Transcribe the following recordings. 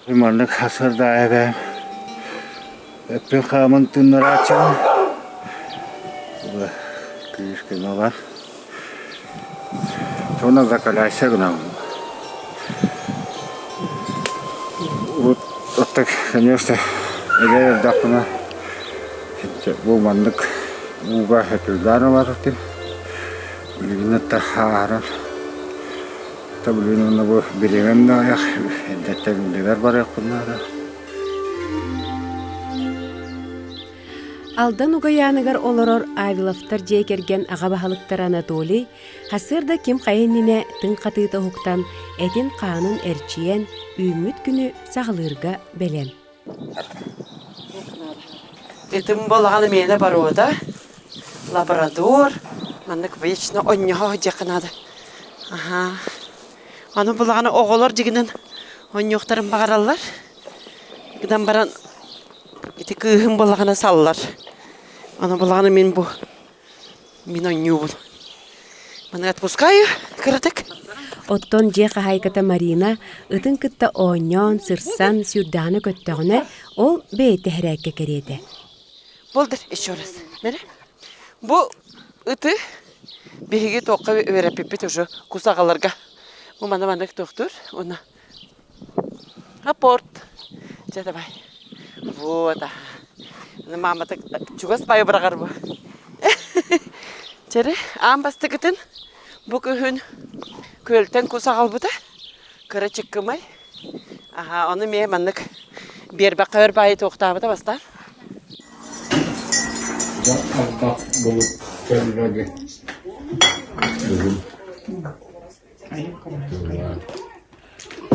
Маннык сарсыарда эбээм эппин хааман тыыннарааччыбын күүс-көмө ылан уонна закаляйся гынабын. Урут оттон конечно эдэр эрдэхпинэ бу маннык ууга сөтүөлээн ылар этим. Билигин это ааһаран Билигин уонна бу бириэмэм да аҕыйах, эрдэттэн үлэбэр барыахпын наада. Алдан Угайааныгар олорор Авиловтар дьиэ кэргэн аҕа баһылыктара Анатолий сарсыарда ким хайа иннинэ тыҥ хатыыта уһуктан, этин-хаанын эрчийэн, үүммүт күнү саҕалыырга бэлэм. Итим буолаҕына миэнэ боруода, лабрадор, маннык вечно онньоһо сылдьыахха наада. Аһаа. Аны булаҕына оҕолор дьигинэн онньуохтарын баҕараллар. Гынан баран ити кыыһым буоллаҕына саллар. Аны булаҕына мин бу Мин оонньуубун. Маны отпускаю кыратык. Оттон дьиэ хаһаайката Марина ытын кытта оонньоон, сырсан, сүүрдэҕинэ-көттөҕүнэ, ол бэйэтэ иһэрээккэ кэриэтэ. Болдыр еще раз. Бери. Бу ыты биһиги туохха үөрэппиппит уже кусаҕаларга. Бу маны маннык туохтуур. Уонна Апорт. Дьэ давай. Вот аха. Маамата чугас баайы быраҕар бу. Чэри, аан бастакытын бу күһүн күөлтэн кус аҕалбыта. Кыра чыккымай. Аха, ону эмиэ маннык биэрбэххэ өр баайы туохтаабыта бастаан. Ардах булут кэллэги бүгүн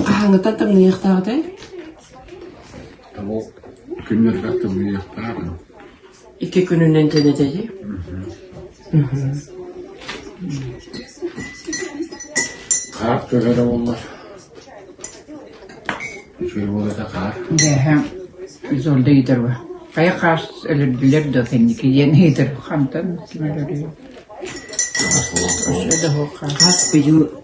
Хаһааҥҥыттан тымныйыахтааҕытай? Бу күннэргэ тымныйыахтааҕын. Икки күнүнэн тэнэтэйи? Хаар түһэрэ буоллар. Үчүгэй буолуо этэ хаар. Дээһэ Изольда ыйытарба. Хайа хаас өлөрдүлэр да кэнники диэн ыйытар. Хантан ким өлөрүө? Хас быйыл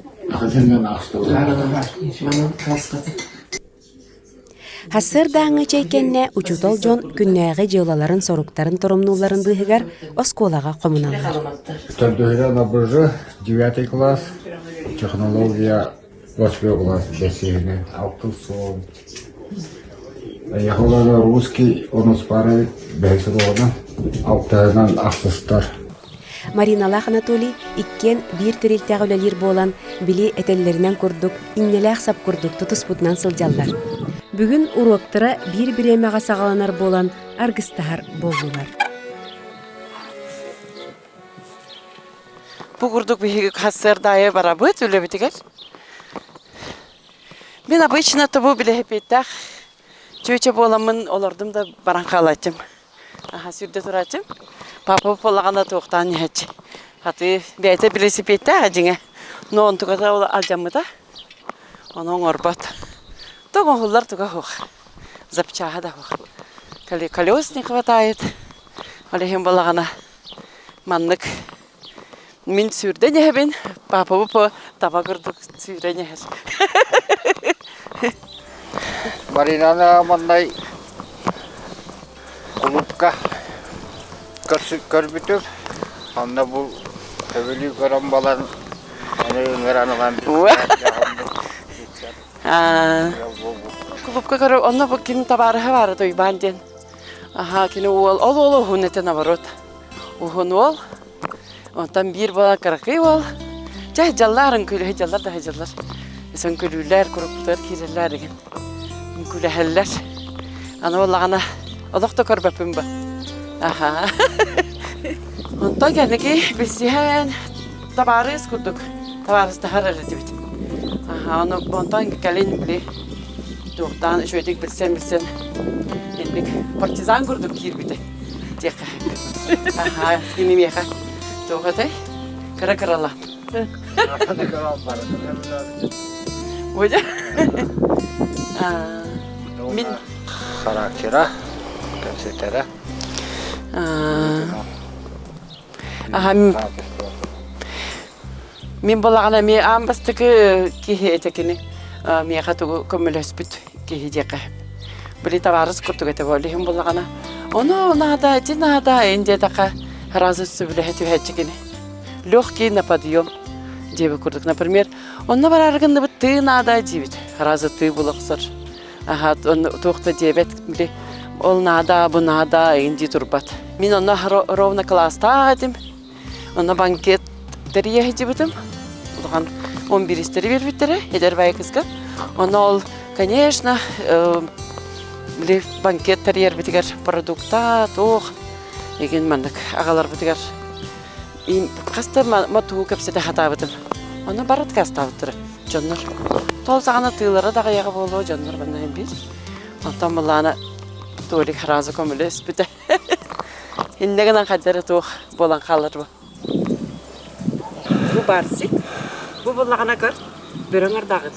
Сарсыардааҥҥы чэй кэннэ учуутал дьон күннээҕи дьыалаларын соруктарын торумнуулларын быыһыгар оскуолаҕа хомуналлар. Төрдүһүнэн АБЖ, девятый класс, технология восьмой класс бэсиһинэн алтыс суол Яхолага русский онус пара бэһис уруогунан алтыһынан ахсыстар. Мариналаах Анатолий иккиэн биир тэрилтэҕэ үлэлиир буолан, били этэллэринэн курдук, иннэлээх сап курдук тутуспутунан сылдьаллар. Бүгүн уруоктара биир бириэмэҕэ саҕаланар буолан, аргыстаһар буоллулар. Бу курдук биһиги сарсыарда аайы барабыт үлэбитигэр. Мин обычно тобу билэһипиэттээх чүөчэ буоламмын олордум да баран хаалааччым. Аха сүүрдэ турааччым. Папа буоллаҕына туохтаан иһээччи. Хатыы бэйэтэ билисипиэттээх дьиҥэ. Но онтуката ол алдьаммыта. Ону оҥорбот. Тоҕо оҥоһуллар туга суох. Запчаһа да суох. Колес не хватает. Ол иһин буоллаҕына маннык Мин сүүрдэн иһэбин, папабы по таба курдук сүүрэн иһэр. Маринаны маннай кулуупка көрбүтүм. Онно бу сөбүлүү көрөн балан аны ыҥыран ылан Кулуупка көрө онно бу ким табаарыһа баара Туйбаан диэн. Аха кини уол ол уол уһун этэ наоборот. Уһун уол Онтон биир буолан кыракый уол, чэ дьаллаар үҥкүүлэһэ дьаллар да дьаллар. Үҥкүүлүүллэр, куруппутугар киирэллэр игин. Үҥкүүлэһэллэр. Аны буоллаҕына олох да көрбөппүн ба. Аха. Онтон кэнники билсиһэн табаарыс курдук табаарыстаһар эрэ этибит. Аха, ону онтон кэлин били туохтаан үчүгэйдик билсэн-билсэн инник партизан курдук киирбитэ. Диэххэ. Аһаа, кини миэхэ туох этэй? Кыра-кыралаан. Бодя. Мин Характера, кэпсэтэрэ. Аха, мин балаҕана эмиэ аан бастакы киһи этэ кини. Миэхэ тугу көмөлөспүт. киһи диэххэ сөп. Били табаарыс курдук этэ буолла иһин буллаҕына, ону наада, ити наада ин диэтэххэ сразу сөбүлэһэ түһээччи кини. Легкий на подъем диэбит курдук. Например, онно бараары гынныбыт тыы наада диибит. Сразу тыы була охсор. Аха, туох да диэбэт, били ол наада, бу наада ин дии турбат. Мин онно ровно кылаастаах этим. Онно банкет тэрийэ сылдьыбытым. Улахан 11-истэри биэрбиттэрэ эдэр баайы кыска. Онно ол, конечно, били банкет тэрийэрбитигэр продукта, туох игин маннык аҕаларбытыгар хас да мотугу кэпсэтэ сатаабытым. Онно бары отказтаабыттара дьоннор. Тол саҕана тыылара да аҕыйаҕа буолуо дьоннор манна биир. Онтон былаана Толик сразу көмөлөспүтэ. Иннэ гынан хайда эрэ туох буолан хаалар бу. Бу барсик. Бу буллаҕына көр, бөрөҥ ардаҕыт.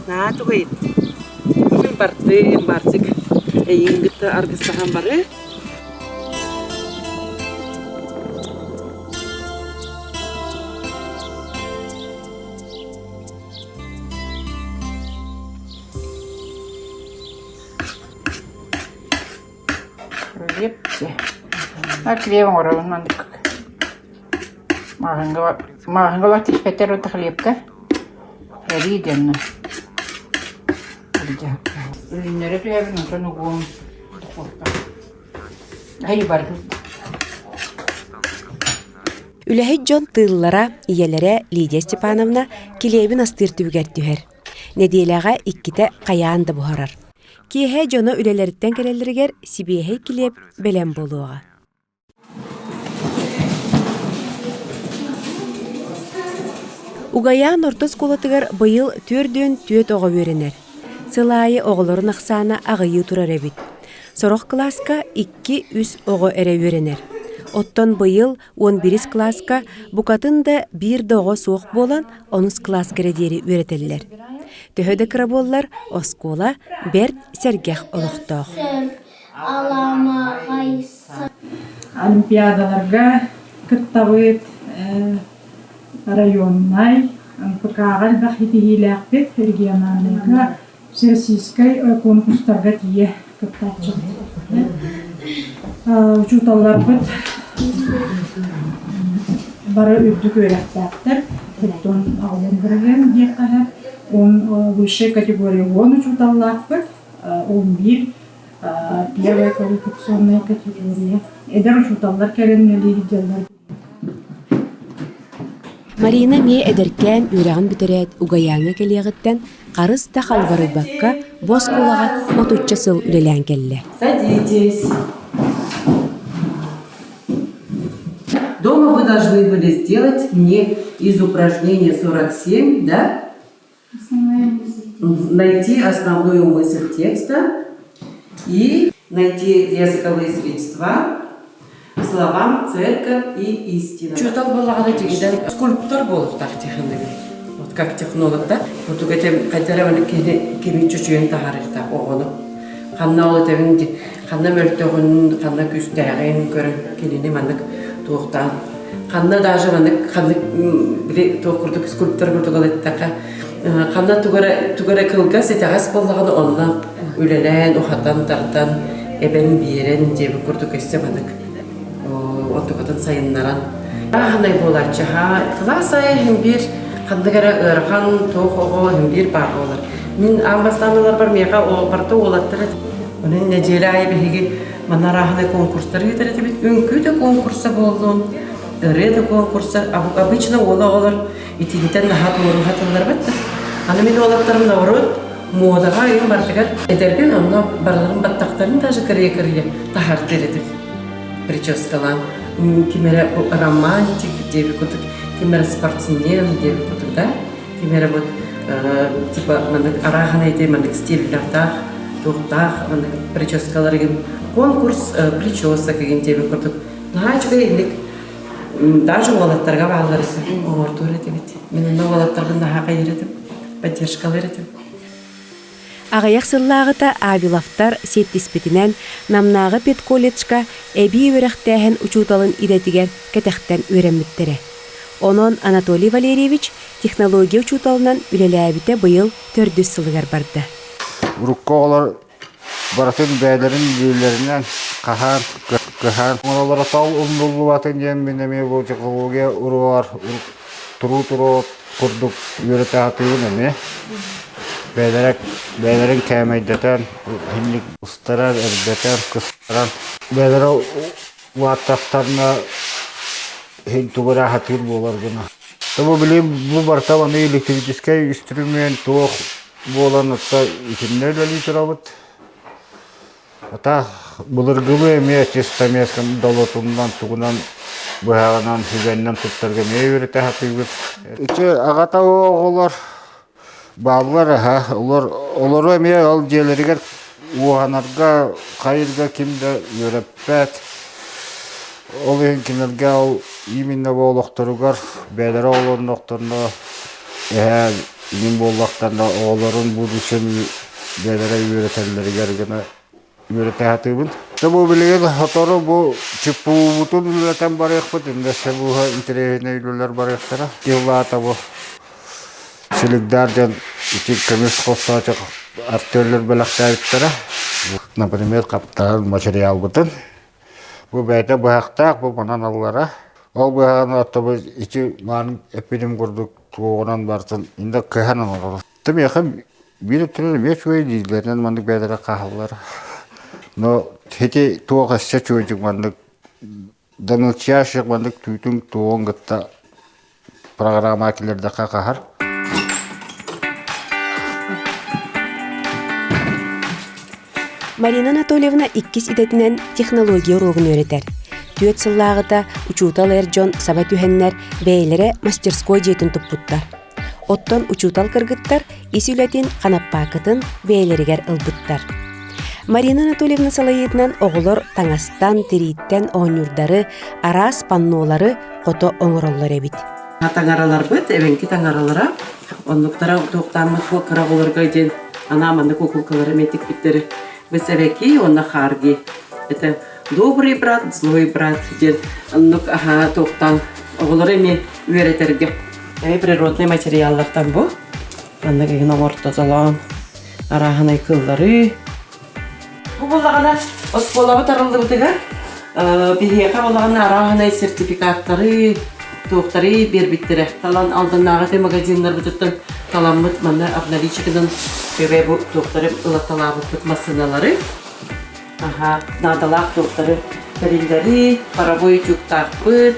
Наһаа тугуйт. Мин бардым, барсик. Эйигин кытта аргыстаһан бары. Хлебцы. А хлеб оҥоробун маннык. Маҕаһыыҥҥа маҕаһыыҥҥа олох тииспэттэр уонна хлебка. Эрии диэннэ. Үүннэрэ түһэбин онтон угуом духуопка. Ай барбыт. Үлэһит дьон тыыллара, ийэлэрэ Лидия Степановна килиэбин астыыр түбүгэр түһэр. Нэдиэлэҕэ иккитэ хайаан да буһарар. Киэһэ дьоно үлэлэриттэн кэлэллэригэр сибиэһэй килиэп бэлэм буолуоҕа. Угайаан орто оскуолатыгар быйыл 44 оҕо үөрэнэр. Сыл аайы оҕолорун ахсаана аҕыйыы турар эбит. Сорох кылааска 2-3 оҕо эрэ үөрэнэр. Оттон быйыл 11 кылааска букатын да биир да оҕо суох буолан, онус кылааска эрэ диэри үөрэтэллэр. Төһө да кыра буоллар, оскуола бэрт сэргэх олохтоох. Олимпиадаларга кыттабыт, районнай, НПК-ҕа элбэх ситиһиилээхпит, региональнайга Всероссийскай конкурстарга тиийэ кыттааччыбыт. Учууталларбыт бары үрдүк үөрэхтээхтэр, оттон аҕалан бырыһыан диэххэ он высшая категория уон учууталлаахпыт, 11 первая квалификационная категория. Эдэр учууталлар кэлэн үлэлии сылдьаллар. Марина эмиэ эдэркээн үөрэҕин бүтэрээт Угайааҥҥа кэлиэҕиттэн харыс да халбарыйбакка бу оскуолаҕа отучча сыл үлэлээн кэллэ. Садитесь. Дома вы должны были сделать мне из упражнения 47, да? Найти основную мысль текста и найти языковые средства словам церковь и истина. Учуутал буоллаҕына дьигинэн скульптор буолуохтаах технология. Вот как технолог да, курдук этим хайдара кини кими чочуйан таһаарыахтаах оҕону. Ханна ол этэбин ханна мөлтөҕүн, ханна күүстээҕин көрөн кинини маннык туохтаан ханна даже маннык ханнык били туох курдук скульптор курдук эттэххэ ханна тугара тугара кылгас итэҕэс буоллаҕына онно үлэлээн ухатан тардан эбэн биэрэн диэбит курдук өссө маннык онтукатын сайыннаран ааһынай буолааччы кылаас аайы иһин биир ханнык эрэ ыарахан туох оҕо иһин биир баар буолар мин аан бастаан ыларбар миэхэ барыта уолаттар онон нэдиэлэ аайы биһиги Манна арааһынай конкурстары ыытар этибит. Үҥкүү да конкурса буоллун, ырыа да конкурса. Обычно уола оҕолор итинтэн наһаа туоруһа тылларбат да. Аны мин уолаттарым наоборот муодаҕа ыйым барытыгар эдэрбин онно барыларын баттахтарын даже кырыйа-кырыйа таһаартыыр этим. Прическалаан. Ким эрэ романтик диэбит курдук, ким эрэ спортсмен диэбит курдук да. Ким эрэ вот типа маннык арааһынай ити маннык стиллэрдаах туохтаах маннык прическалар игин конкурс причесок игин диэбит курдук наһаа үчүгэй инник даже уолаттарга бааллар оҥортуур этибит мин онно уолаттарбын наһаа хайыр этим поддержкалыыр этим Аҕыйах сыллааҕыта Авиловтар сиэттиспитинэн Намнааҕы педколледжка эбии үөрэхтээһин учууталын идэтигэр кэтэхтэн үөрэммиттэрэ. Онон Анатолий Валерьевич технология учууталынан үлэлээбитэ быйыл төрдүс сылыгар барда. Урукку оҕолор барытын бэйэлэрин илиилэринэн хаһаан, кыһаан оҥороллоро ол умнуллубатын диэн мин эмиэ бу технология уруогар туруу-туруу курдук үөрэтэ сатыыбын эмиэ. Бэйэлэрэ бэйэлэрин кээмэйдэтэн, иһинник устаран, эрдэтэн, кыстаран бэйэлэрэ улааттахтарына иһин тугу эрэ сатыыр буолар гына. Бу билигин бу барыта аны электрическэй үстүрүмүөн туох буолан отто итиннэ үлэлии турабыт. Ата былыргылыы эмиэ чисто долотунан тугунан быһаҕынан сүгэннэн туттарга эмиэ үөрэтэ сатыыбыт. Ити аҕата оҕолор бааллар аһа олор олору эмиэ ол дьиэлэригэр уоһанарга хайырга ким да үөрэппэт. Ол иһин кинилэргэ ол именно бу олохторугар бэйэлэрэ олорнохторуна эһээ иҥин буоллахтарына оҕолорун будущем бэйэлэрэ үөрэтэллэригэр гына үөрэтэ сатыыбын. Бу билигин сотору бу ЧПУ-бутун үлэтэн барыахпыт, иннэсэ бууһа интэриэһинэй үлэлэр барыахтара. Дьыллаата бу Силигдаар диэн ити көмүс хостоочу артыаллар бэлэхтээбиттэрэ. Например, хаптаһын материалбытын. Бу бэйэтэ быһахтаах, бу манан аллара. Ол быһаҕын оттон ити маан эппитим курдук туоҕунан бартын инде кыһан оҥорор. Миэхэ биир өттүнэн эмиэ үчүгэй дииллэринэн маннык бэйэлэрэ хааллар. Но ити туох өссө үчүгэйдик маннык да настоящих маннык түүтүн туоҕун кытта программа киллэрдэххэ хаһар. Марина Анатольевна иккис идэтинэн технология уруогун үөрэтэр. Түөрт сыллааҕыта учуутал эр дьон саба түһэннэр бэйэлэрэ мастерской дьиэтин туппуттар. Оттон учуутал кыргыттар ис үлэтин ханаппаакытын бэйэлэригэр ылбыттар. Марина Анатольевна салайыытынан оҕолор таҥастан, тирииттэн оонньуурдары, араас паннолары хото оҥороллор эбит. Таҥараларбыт, эбэҥки таҥаралара, оннуктара туохтааммыт кыра оҕолорго диэн анаа маннык кукулкалары эмиэ тикпиттэр. Бысэбэки уонна хаарги. Это добрый брат, злой брат диэн оннук аһаа туохтаан оҕолору эмиэ үөрэтэргэ. Эмиэ природный материаллартан бу. Маннык игин оҥортотолоон арааһынай кыллары. Бу буоллаҕына оскуолабыт арыллыбытыгар биһиэхэ буоллаҕына арааһынай сертификаттары, туохтары биэрбиттэрэ. Талан Алданнааҕы те магазиннарбытыттан таламмыт манна обналичканан көбө бу туохтары ылатталаабыппыт массыыналары. Аха, наадалаах туохтары тэриллэри, паровой утюгтаахпыт.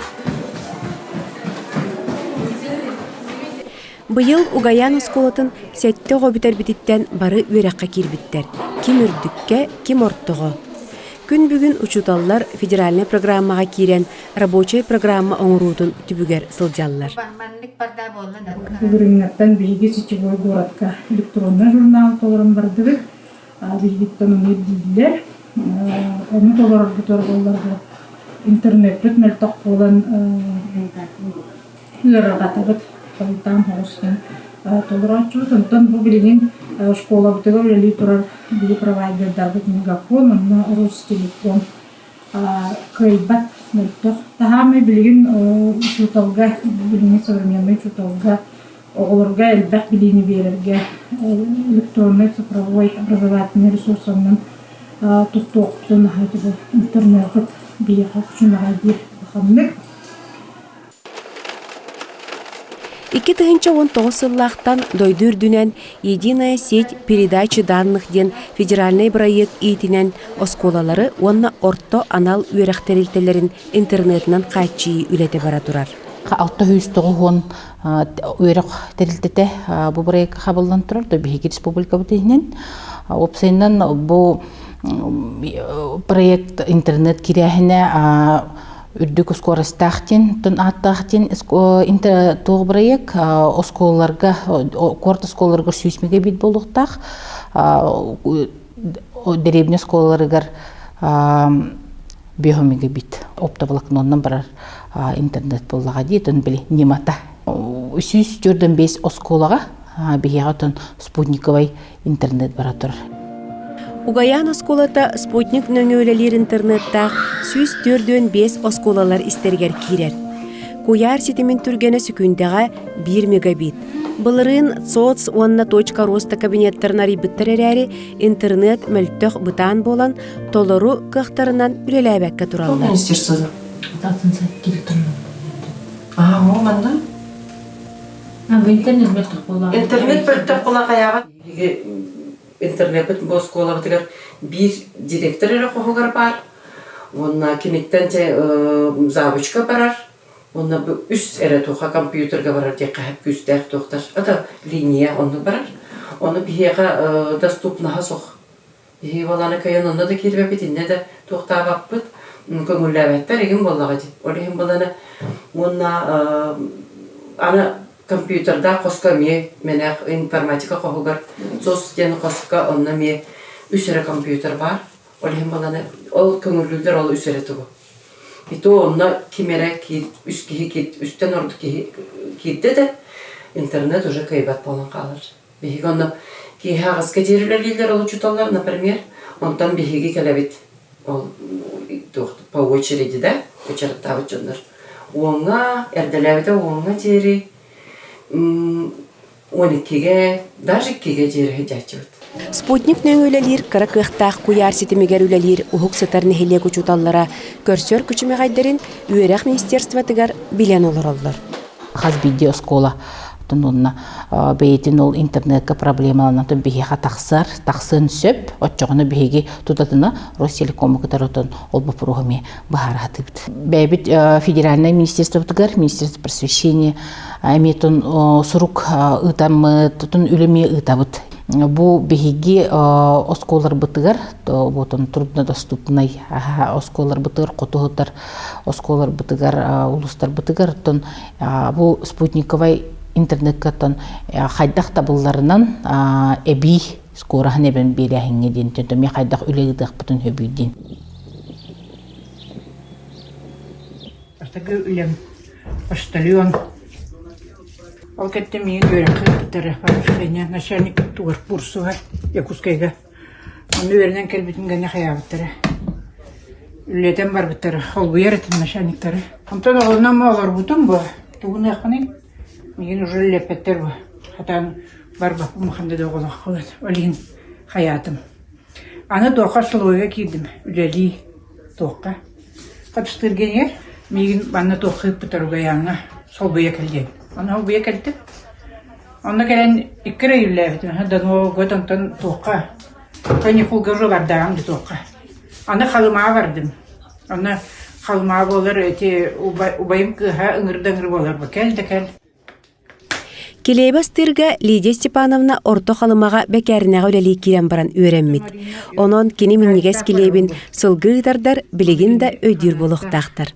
Быйыл Угайаан оскуолатын сэттэ оҕо бүтэрбититтэн бары үөрэххэ киирбиттэр, ким үрдүккэ, ким ортоҕо. Күн бүгүн учууталлар федеральнай программаҕа киирэн рабочай программа оҥоруутун түбүгэр сылдьаллар. Былырыыҥҥаттан биһиги сетевой городка электроннай журнал толорон бардыбыт. Биһигиттэн ону ирдииллэр. Ону толорорбутугар буоллар интернеппит мөлтөх буолан ыарырҕатабыт. Хойутаан соҕус толорооччубут. Онтон бу билигин школабытыгар үлэлии турар биһи провайдердарбыт Мегафон, онно Ростелеком кыайбат мөлтөх. Таһаамай билигин учууталга, билиҥҥи современнай учууталга оҕолорго элбэх билиини биэрэргэ электроннай цифровой образовательнай ресурсанан туттуохпутун интернет биһиэхэ күчүмэҕэй диир улаханнык. 2019 сыллаахтан дойду үрдүнэн «Единая сеть передачи данных» диэн федеральнай бырайыак иитинэн оскуолалары уонна орто анал үөрэх тэрилтэлэрин интернетинэн хааччыйыы үлэтэ бара турар. 690 үөрэх тэрилтэтэ бу бырайыакка хабыллан турар, то биһиги республикабыт иһинэн. Уопсайынан бу проект интернет кирээһинэ үрдүк скоростаах диэн ааттаах диэн туох бырайыак оскуолаларга куорат оскуолаларыгар 100 мегабит буолуохтаах дэриэбинэ оскуолаларыгар 5 мегабит оптоволокноннан барар интернет буоллаҕа дии отон били ньымата 145 оскуолаҕа биһиэхэ отон спутниковай интернет бара турар. Угайаан оскуолата спутник нөҥүө үлэлиир интернеттаах 145 оскуолалар истэригэр киирэр. Куйаар ситимин түргэнэ сүкүүндэҕэ 1 мегабит. Былырыын ЦОЦ уонна Точка роста кабинеттарын арыйбыттар эрээри, интернет мөлтөх бытаан буолан, толору кыахтарынан үлэлээбэккэ тураллар. Министерство Аа, о, манна? Интернет мөлтөх буолла. Интернет мөлтөх буола хайаабат. Интернеппит бу оскуолабытыгар биир директор эрэ хоһугар баар. Уонна киниттэн чэ завучка барар. Уонна бу үс эрэ туха компьютерга барар диэххэ сөп күүстээх туохтар. Это линия оннук барар. Ону биһиэхэ доступноһа суох. Биһиги буоллаҕына кыайан онно да киирбэппит, иннэ да туохтаабаппыт, көҥүллээбэттэр игин буоллаҕа дии. Ол иһин буоллаҕына уонна аны компьютердаах хоско эмиэ мэнээх информатика хоһугар СОС диэн хоско онно эмиэ үс эрэ компьютер баар. Ол иһин буоллаҕына ол көҥүллүүллэр ол үс эрэ тугу. И то онно ким эрэ киир, үс киһи киир, үстэн ордук киһи киирдэ да интернет уже кыайбат буолан хаалар. Биһиги онно киэһэ аҕыска диэри үлэлииллэр ол учууталлар, например, онтон биһиги кэлэбит ол туох по очереди да учарыттаабыт дьоннор. Уоҥҥа эрдэлээбитэ уоҥҥа диэри 12-гэ, даже иккигэ диэри сылдьааччыбыт. Спутник нөҥүө үлэлиир кыра кыахтаах куйаар ситимигэр үлэлиир уһук сытар нэһилиэк учууталлара көрсөр күчүмэҕэйдэрин үөрэх министерствотыгар билэн олороллор. Хас биирдии оскуола уонна бэйэтин ол интернетка проблемаланан биһиэхэ тахсар, тахсыан сөп. Оччоҕуна биһиги тутатына Ростелекому кытары отон ол боппуруоһу эмиэ быһаара сатыыбыт. Бэйэбит федеральнай министерствобытыгар, Министерство просвещения эмиэ сурук ыытаммыт, тутун үлэ эмиэ ыытабыт. Бу биһиги оскуоларбытыгар вот труднодоступный оскуоларбытыгар хотуһутар оскуоларбытыгар улуустарбытыгар оттон бу спутниковай интернекка оттон хайдах табылларынан эбии скороһын эбэн биэрээһиҥҥэ диэн эмиэ хайдах үлэ ыытыахпытын сөбүй диэн. Бастакы үлэм почтальон. Ол кэнниттэн миигин үөрэххэ ыыппыттара повышение начальник тугар курсугар Якутскайга. Онно үөрэнэн кэлбитим гэнэ хайаабыттара. Үлэлэтэн барбыттара, холбуйар этим начальниктары. Онтон оҕолонон олорбутум бу. Тугун ыаххыный? Миигин уже үлэлэппэттэр бу. Хатаан барбаппын ханна да оҕолооххун. Ол иһин хайаатым. Аны туохха столовойга киирдим, үлэлии туохха. Хапстыргэнигэр миигин манна туохха ыыппыттар Угайааҥҥа солбуйа кэл диэн. Аны солбуйа кэлтим. Онно кэлэн икки эрэ үлэлээбитим. До Нового года онтон туохха каникулга уже бардааҕым да туохха. Аны Халымаҕа бардым. Онно Халымаҕа буолар эти убайым кыыһа ыҥырда ыҥыр буолар кэл да кэл. Килиэби астыырга Лидия Степановна Орто Халымаҕа бэкээринэҕэ үлэлии киирэн баран үөрэммит. Онон кини минньигэс килиэбин сылгы ыытардар билигин да өйдүүр буолуохтаахтар.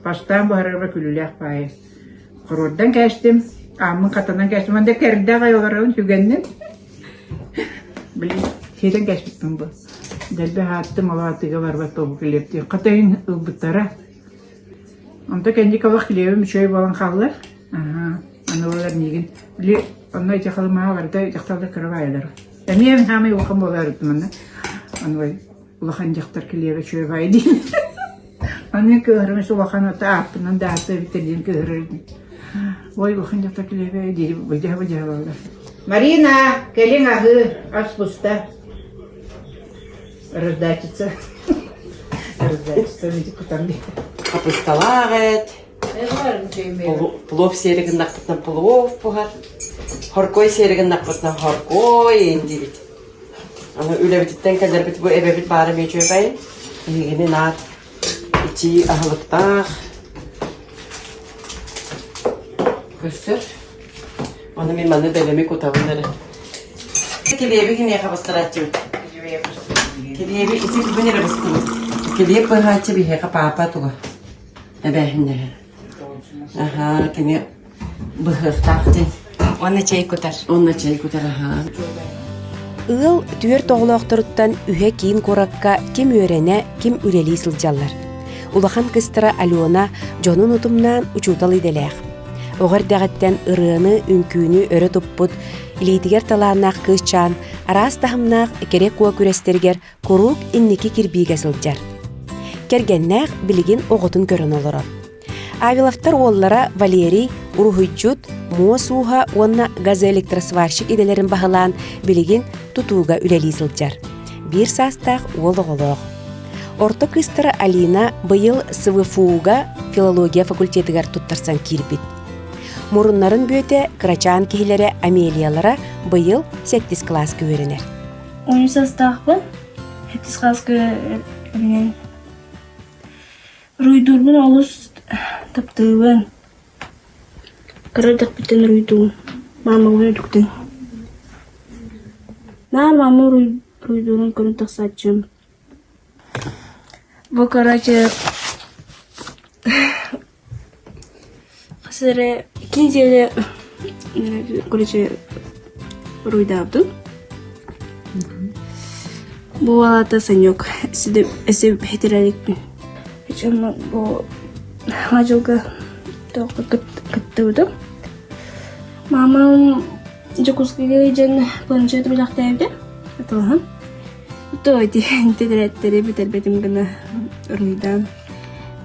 Бастаан буһарарга күлүүлээх баайы хоруордан кээстим, ааммын хатанан кээстим, онда кэрдэ аҕай олоробун түгэннин. Били сиэтэн кээспиппин бу. Дэлби аһааттым, ол аатыга барбат буолбут килиэптии. Хатайын ылбыттара. Онто кэнники олох килиэбим үчүгэй буолан хаалла. Аһаа, аны буолар миигин. Били онно ити халымаҕа барыта дьахталлар кыра баайалар. Эмиэ хаамай улахан буолар эбит манна. Аны улахан дьахтар килиэбэ үчүгэй баайа диэн. Аны кыыһырым улахан ата ааппынан да аата эбитэ диэн кыыһырар этим. Ой, улахан дьахтар килиэбэ диир былдьаһа-былдьаһа буолар. Марина, кэлиҥ аһыы, ас буста. Раздачица. Раздачица кутан Хапысталаах эт, плов сиэри гыннахпытына плов буһар, хоркой сиэри гыннахпытына хоркой диибит. Аны үлэбититтэн кэлэрбит бу эбэбит баара эмиэ үчүгэй. Биһигини наар итии аһылыктаах көрсөр. Аны мин маны бэлэми кутабын эрэ. Килиэби киниэхэ бастарааччыбыт. Килиэби ити бүгүн эрэ быстыбыт. Килиэп быһааччы биһиэхэ паапа туга. Эбээһиннэһэ. Аһаа, кини быһыахтаах диэн. Уонна чэй кутар. Уонна чэй кутар, аһаа. Ыал түөрт оҕолоохторуттан үһэ киин куоракка ким үөрэнэ, ким үлэлии сылдьаллар. Улахан кыстара Алена дьонун утумнаан учуутал идэлээх. Оҕо эрдэҕиттэн ырыаны, үҥкүүнү өрө туппут, илиитигэр талааннаах кыысчаан араас таһымнаах кэрэ куо күрэстэригэр куруук инники кирбиигэ сылдьар. Кэргэннээх билигин оҕотун көрөн олорор. Авиловтар уоллара Валерий уруһуйдьут, муос ууһа уонна газоэлектросварщик идэлэрин баһылаан билигин тутууга үлэлии сылдьар. Биир саастаах уол оҕолоох. Орто кыыстара Алина быйыл СВФУ-га филология факультетыгар туттарсан киирбит. Муруннарын бүөтэ кырачаан киһилэрэ Амелиялара быйыл сэттис кылааска үөрэнэр. Уон саастаахпын. Сэттис кылааска үөрэнэн Уруйдуурбун олус таптыыбын. Кыра эрдэхпиттэн уруйдуум. Маамабын үтүктэн. Наар маама уруйдуурун көрөн тахсааччым. Бу короче хас эрэ икки неделя короче уруйдаабытым. Бу уолата Санек эсэ хитирэликпин. Причем бу Саҥа дьылга туохха кыттыбытым. Маамам Дьокуускайга илдьэн планшет бэлэхтээбитэ атылаһан. То ити тэтэрээттэри бүтэрбэтим гына уруһуйдаан.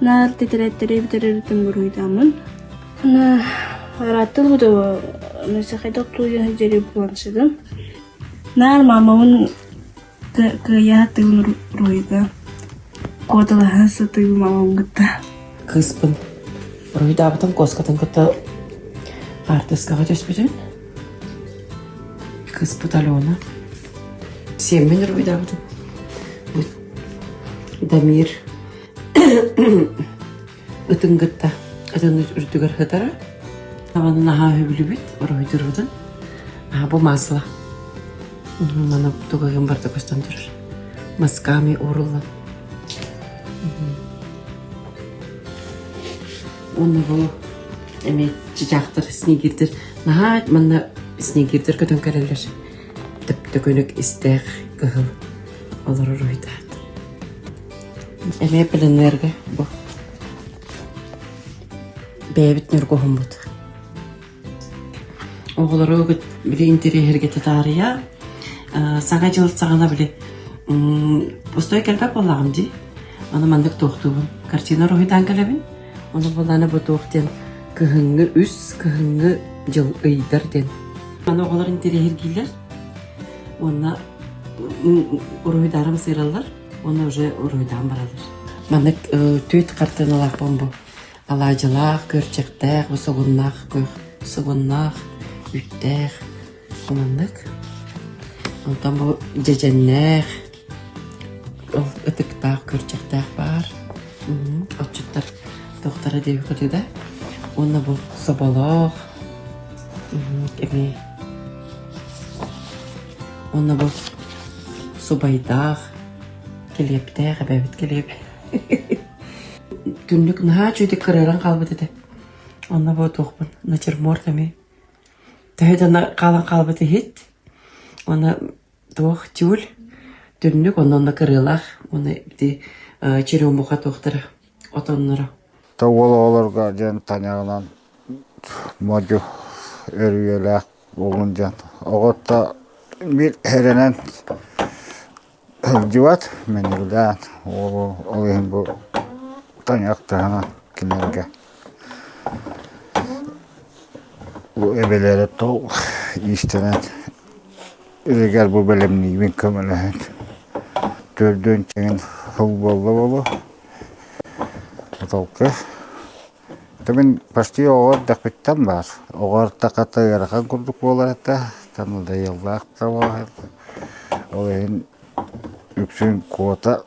Наар тэтэрээттэри бүтэрэрбитин буруйдааммын. Аны ырааттыл бу хайдах тууйа сылдьар планшетым. Наар маамабын Кыайа сатыыбын уруһуйга, куоталаһа сатыыбын мамам кытта. Кыыспын уруһуйдаабытым куоскатын кытта хаартыскаҕа түспүтүм. Кыыспыт Алена. Сиэммин уруһуйдаабытым. Дамир ытын кытта ытын үрдүгэр сытара. Табаны наһаа үһүбүлүбүт уруһуйдуурбутун. Бу масло. Маны тугагын барда көстөн турар. Масками ууруллан. Уонна бу эмиэ чычаахтар, снегирдэр. Наһаа манна снегирдэр көтөн кэлэллэр. Төп-төкүнүк истээх кыһыл олорор уруһуйдаат. Эмиэ пленэргэ бу бэйэбит ньургуһуммут. Оҕолору били интэриэһиргэтэ таарыйа Саҥа дьыл саҕана били пустой кэлбэт буоллаҕым дии. Аны маннык туохтуубун. Картина уруһуйдаан кэлэбин. Ону буоллаҕына бу туох диэн кыһыҥҥы үс кыһыҥҥы дьыл ыйдар диэн. Аны оҕолор интэриэһиргииллэр уонна уруһуйдаарым сыыраллар уонна уже уруһуйдаан бараллар. Маннык түүт хартыыналаахпын бу. Алаадьылаах, күөрчэхтээх, бу сугуннаах күөх сугуннаах, үүттээх маннык. Онтон бу дьэдьэннээх, ол ытыктаах, күөрчэхтээх баар. Отчуттар туохтара диэбиккитий да. Уонна бу соболоох эмиэ. Уонна бу субайдаах, килиэптээх, эбэбит килиэбэ. Түннүк наһаа үчүгэйдик кырыаран хаалбыт этэ. Онно бу туохпун натюрморт эмиэ. Төһө да хаалан хаалбыт иһит. Уонна туох тюль түннүк онно онно кырыалаах уонна ити черемуха туохтара отонноро. Та уол оҕолорго диэн таняҕынан модьу өрүйэлээх буолун диэн оҕотто биир эрэнэн Сылдьыбат, мэнигилээн ол ол иһин бу тайахтаһына кинилэргэ бу эбэлэрэ тол иистэнэн илигэр бу бэлэмниибин көмөлөһөн төрдүөн чэҥин сыл буолла буолуо потолка Мин почти оҕо эрдэхпиттэн баар. Оҕо эрдэххэ ыарахан курдук буолар этэ, надоеллаах да буолар. Ол иһин үксүн куота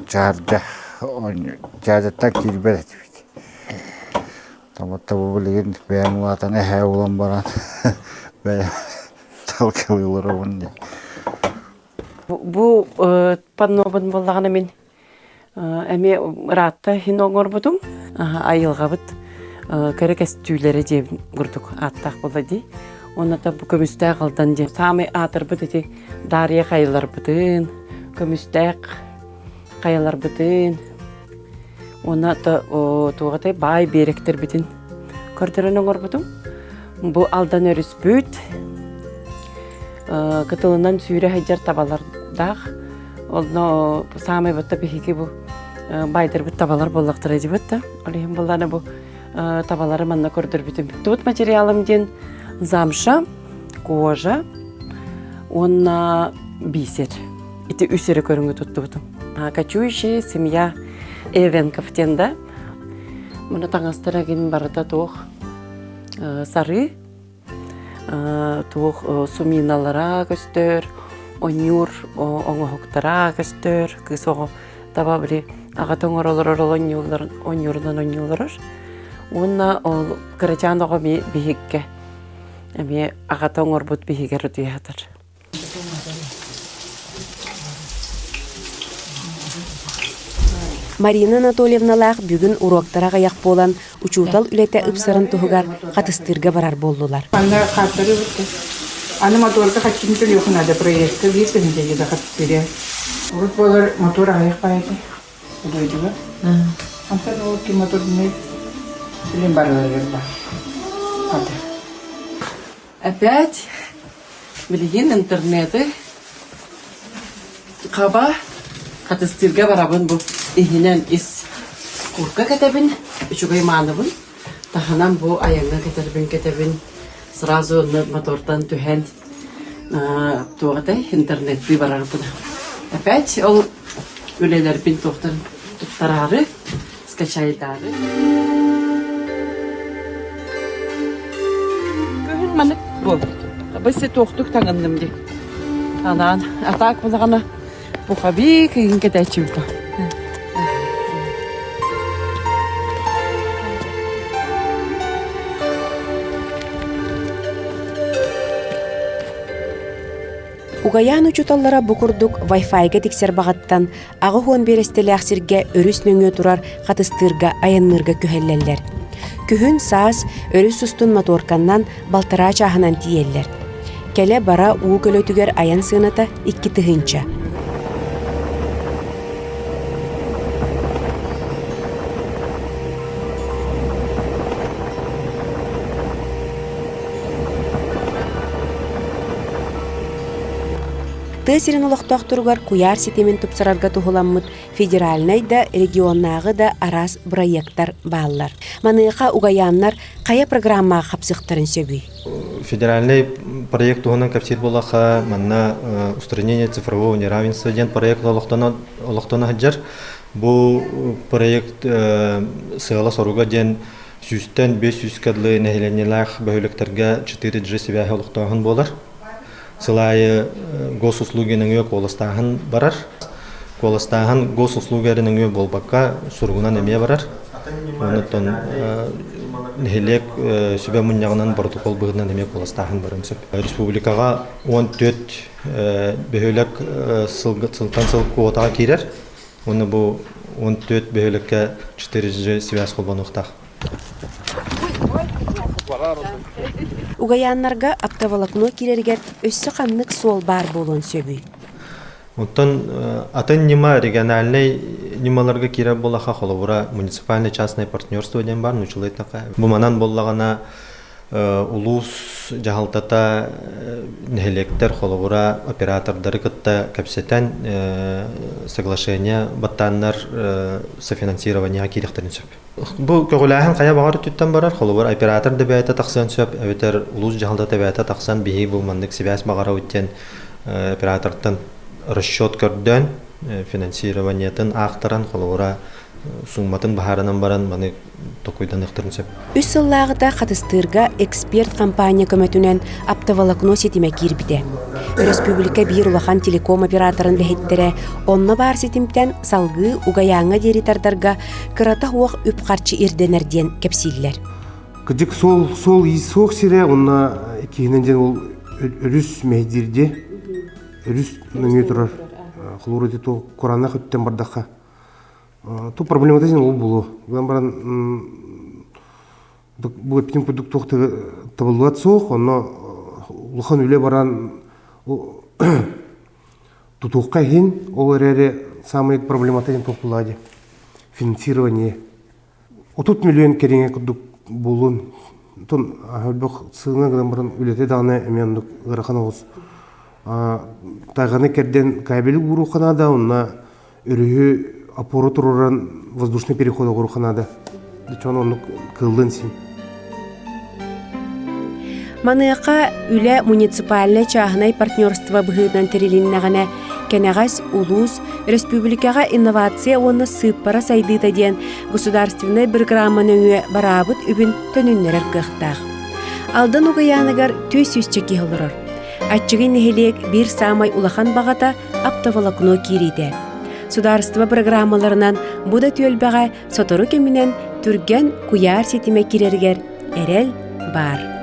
чаарга чаардаттан киирбэт этибит. Томотто бу билигин бэйэм улаатан эһээ буолан баран бэйэм талкалыы олоробун дии. Бу паннобун буоллаҕына мин Эмиэ ыраатта иһин оҥорбутум. Айылҕабыт кэрэ көстүүлэрэ диэн курдук ааттаах буолла дии. Уонна бу көмүстээх Алдан диэн саамай аатырбыт ити Даарыйа хайаларбытын, көмүстээх хайаларбытын уонна туох баай биэрэктэрбитин көрдөрөн оҥорбутум. Бу Алдан өрүспүт кытылынан сүүрэ сылдьар табалардаах Онно саамай батта биһиги бу баайдарбыт табалар буоллахтара дибит да. Ол иһин буоллаана бу Табалары манна көрдөрбүтүм. Тут материалым диэн замша, кожа уонна бисер. Ити үс эрэ көрүҥү туттубутум. Кочующая семья Эвенков диэн да. Муну таҥастара гин барыта туох сарыы туох суминалара көстөр, онньуур оҥоһуктара көстөр, кыыс оҕо таба били аҕата оҥоролорор ол онньуурунан онньууларар. Уонна ол кырачаан оҕо эмиэ биһиккэ эмиэ аҕата оҥорбут биһигэр утуйа сытар. Марина Анатольевналаах бүгүн уруоктара аҕыйах буолан, учуутал үлэтэ ыпсарын туһугар хатыстыырга барар буоллулар. Манна хааттары бүттэ. Аны моторга хаччыны төлүөхүн наада проездка биир тыһыынча да хатыстыыры. Урут буолар мотор аҕыйах баайыты дойдуга. Онтон ол ки моторный билин барыларыгар бар. Хата. Опять билигин интернети хаба хатыстыырга барабын бу иһинэн ис курка кэтэбин, үчүгэй мааныбын. Таһынан бу айаҥҥа кэтэрбин кэтэбин. Сразу онно мотортан түһэн туох этэй интернеттыы барарбын. Опять ол үлэлэрбин туохтан туттараары скачайдаары. Күһүн маннык буолбут. Быси туохтук таҥынным дии. Анаан атаак булаҕына пуховик игин кэтээччибит. Угайаан учууталлара бу курдук Wi-Fi-га тиксэр баҕаттан 80 биэрэстэлээх сиргэ өрүс нөҥүө турар Хатыстыырга айанныырга күһэллэллэр. Күһүн, саас өрүс устун моторканнан балтараа чааһынан тиийэллэр. Кэлэ-бара уу көлөтүгэр айан сыаната 2 тыһыынча. Тыа сирин олохтоохторугар куйаар ситимин тупсарарга туһуламмыт федеральнай да, регионнааҕы да араас бырайыактар бааллар. Маныаха угайааннар хайа программаҕа хапсыахтарын сөбүй? Федеральный проект туһунан кэпсиир буоллахха, манна устранение цифрового неравенства диэн проект олохтоно сылдьар. Бу проект сыала-соруга диэн сүүстэн 500 дылы нэһилиэнньэлээх бөһүөлэктэргэ 4G сибээһи олохтооһун буолар. Сыл аайы госуслуги нөҥүө куоластааһын барар. Куоластааһын госуслуга эрэ нөҥүө буолбакка, суругунан эмиэ барар. Онон нэһилиэк сүбэ мунньаҕынан боротокуол быһыытынан эмиэ куоластааһын барыан сөп. Республикаҕа 14 бөһүөлэк сылтан сыл квотаҕа киирэр. Уонна бу 14 бөһүөлэккэ 4G связь холбонуохтаах. Угайааннарга оптоволокно киирэригэр өссө ханнык суол баар буолуон сөбүй? Оттон атын ньыма региональнай ньымаларга киирэр буоллахха, холобура, муниципальное частное партнерство диэн баар, нууччалыы эттэххэ. Бу манан буоллаҕына улуус дьаһалтата нэһилиэктэр холобура оператордары кытта кэпсэтэн соглашение баттааннар софинансированиеҕа киириэхтэрин сөп. Бу көҕүлээһин хайа баҕар өттүттэн барар, холобур, оператор да бэйэтэ тахсыан сөп, эбэтэр улуус дьаһалтата бэйэтэ тахсан биһиги бу маннык сибээс баҕарабыт диэн оператортан расчет көрдөөн, финансированиетын аахтаран, холобура, сууматын баһаарынан баран маны токуйданыахтарын сөп. Үс сыллааҕыта Хатыстыырга эксперт компания көмөтүнэн оптоволокно ситимэ киирбитэ. Өрөспүүбүлүкэ биир улахан телеком операторын үлэһиттэрэ онно баар ситимтэн салгыы Угайааҥҥа диэри тардарга кырата суох үп-харчы ирдэнэр диэн кэпсииллэр. Кыдьык суол суол иис суох сирэ уонна иккиһинэн диэн ол өрүс мэһдиирди өрүс нөҥүө турар холуур ити кураанах өттүн бардахха ту проблемата син ол буолуо гынан баран бу эппитим курдук туох табыллыбат суох онно улахан үлэ баран тутуохха иһин ол эрээри саамай проблемата диэн туох буоллаҕа дии финансирование 30 миллион кэриҥэ курдук буолуон тон элбэх сыана гынан баран үлэтэ даҕаны эмиэ оннук ыарахан оҕус тайҕаны кэрдэн кабели ууруохха наада онно өрүһү опора туруоран воздушный переход оҥоруохха наада. Дьон оннук кыыллын син. Маныаха үлэ муниципальнай чааһынай партнерство быһыытынан тэрилиннэҕинэ, кэнэҕэс улуус, республикаҕа инновация уонна сыыппара сайдыыта диэн государственнай бырагыраама нөҥүө бараабыт үбүн төнүннэрэр кыахтаах. Алдан Угайааныгар 400 киһи олорор. Аччыгый нэһилиэк биир саамай улахан баҕата оптоволокно киириитэ. Судаарыстыба бырагыраамаларынан бу да түөлбэҕэ сотору кэминэн түргэн куйаар ситимэ киирэригэр эрэл баар.